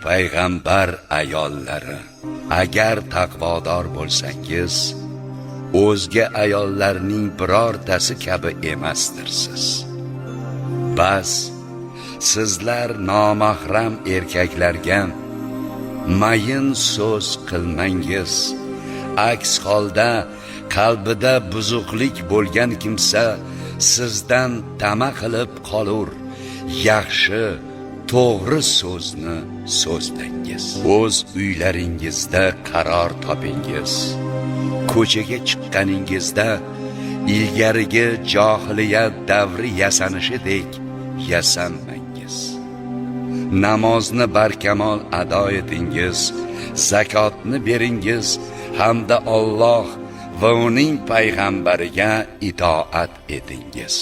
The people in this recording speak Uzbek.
Payg'ambar ayollari, agar taqvodor bo'lsangiz, o'zga ayollarning birortasi kabi emasdirsiz. Bas, sizlar nomahram erkaklarga mayin so'z qilmangiz. Aks holda qalbida buzuqlik bo'lgan kimsa sizdan tama qilib qolur. Yaxshi, to'g'ri so'zni so'zlangiz. O'z uylaringizda qaror topingiz. Ko'chaga chiqqaningizda ilgarigi johiliyat davri yasanishidek yasanmangiz. Namozni barkamol ado etingiz, zakotni beringiz hamda Alloh va uning payg'ambariga itoat etingiz.